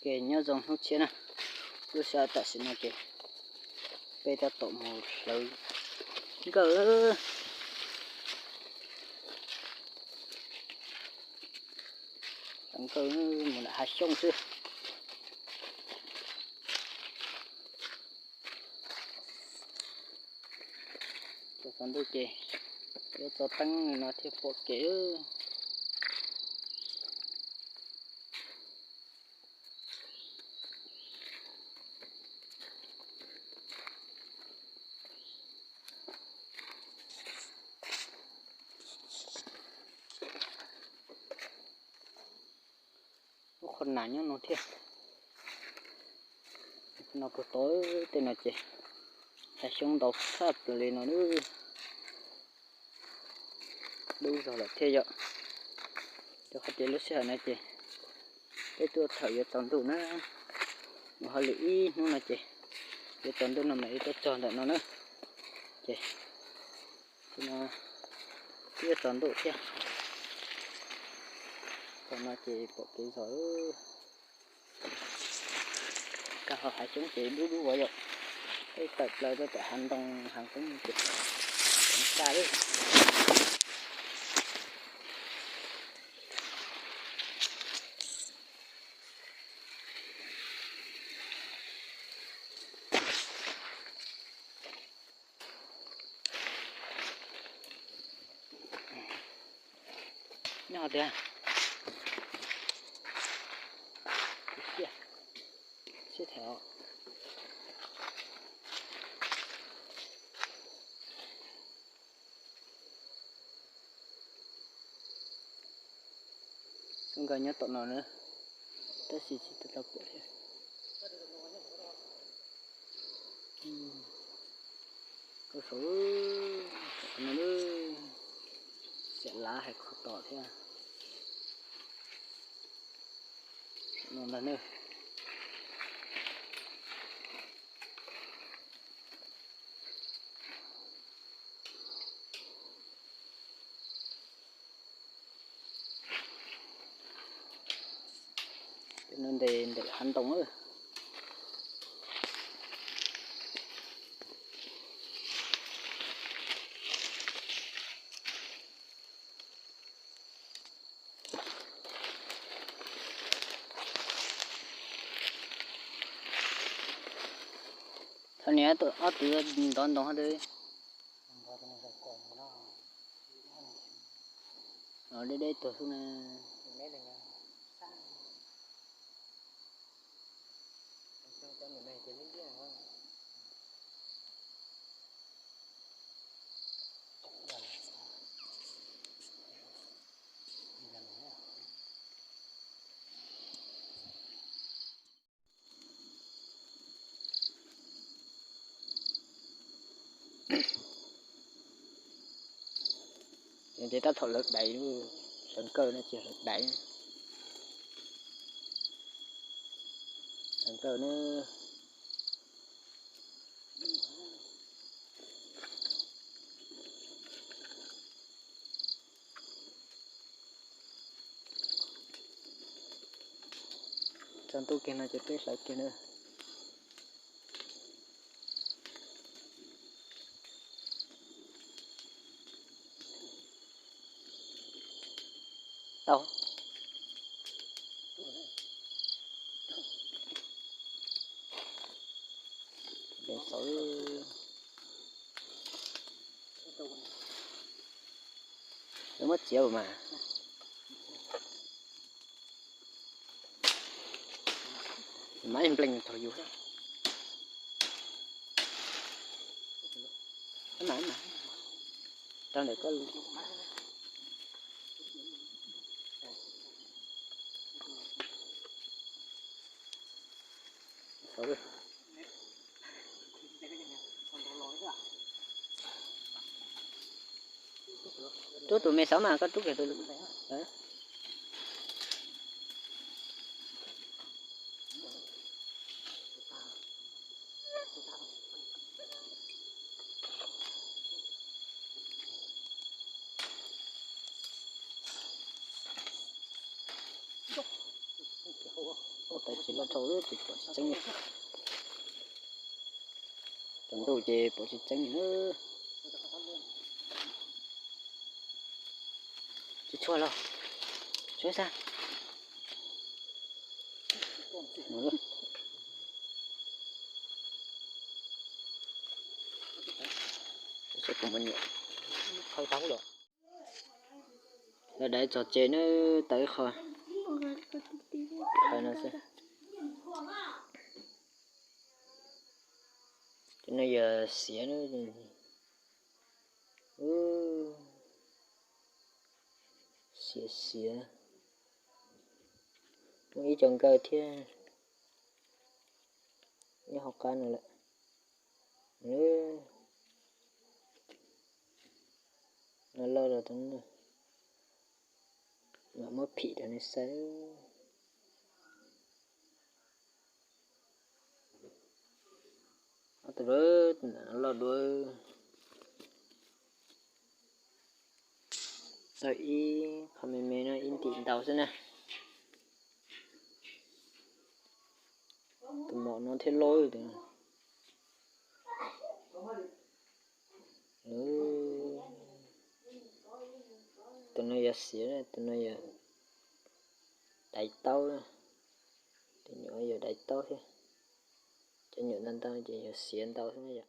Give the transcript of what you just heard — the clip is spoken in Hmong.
Ces nyob zoo hnub tshiab na, lub sij hawm tam sim no ces peb tab tom mus hlawv nkawj. Hlawv nkawj mus lam hav xyoob xwb. Tsaus ntuj ces yuav tso teeb no thiaj pom kev. Lub qhov nas nyob no thiab. No puag tod tej no ces hav xyoob ntau tshaj plaws li no. Dub zog lawm thiab yom. Rau qhov tias lub sij hawm no ces peb tuaj thaum yuav tsaus ntuj na, mus hauj lwm ib hnub no ces yuav tsaus ntuj no mas yuav tuaj txog ntawm no na. Ces no twb yuav tsaus ntuj thiab. Thaum no ces pom kev zog. Kab hauv hav xyoob ces dub dub vov yom. Peb tawm plaws rau tom hav ntoo hav xyoob ces tseem kaj lawm. Nyob tiag. Siab, siab them os. Xyoob nkawj nyob tom no na, tab sis tsis tau tau pom thiab. Koj saum no, xiam lav hais kho tom thiab. No ntag na. Tej no ntes ntawm hav ntoo lawm. Thaum niam ob tug ntov ntoo hov twb deb deb tuag xwb na. Ces tab tom hlawv daiv, hlawv nkawj no ces hlawv daiv. Hlawv nkawj na. Tsaus ntuj kiag no ces peb hlawv kiag na. Tau. Deev xauv. Lawv muab txiav mas. Maiv nplees thaum yus. Rau ntawm koj. Rub tus me xauv mas koj rub kiag tus. Tawv ces loj dhau ces pom tsis tseeb li. Tsaus ntuj ces pom tsis tseeb li. Tsis tshua los, tshua xwb. Lawv dai txog tsev na, tau ib qho no xwb. Cov no yog xiav na. Xiav xiav. Muaj ib co nkawj thiab nyob hauv qab no lawm. No loj los tau, mam muab phim rau nej saib. Ob tug loj dua. Tau ib qho me me no ib ntim ntau xwb na. Tus maum no thiaj loj. Tus no yog xiav, tus no yog dai taub. Tus nyuam yog dai taub thiab. Cov nyuam ntau ntau ces yog xiav ntau xwb na yom.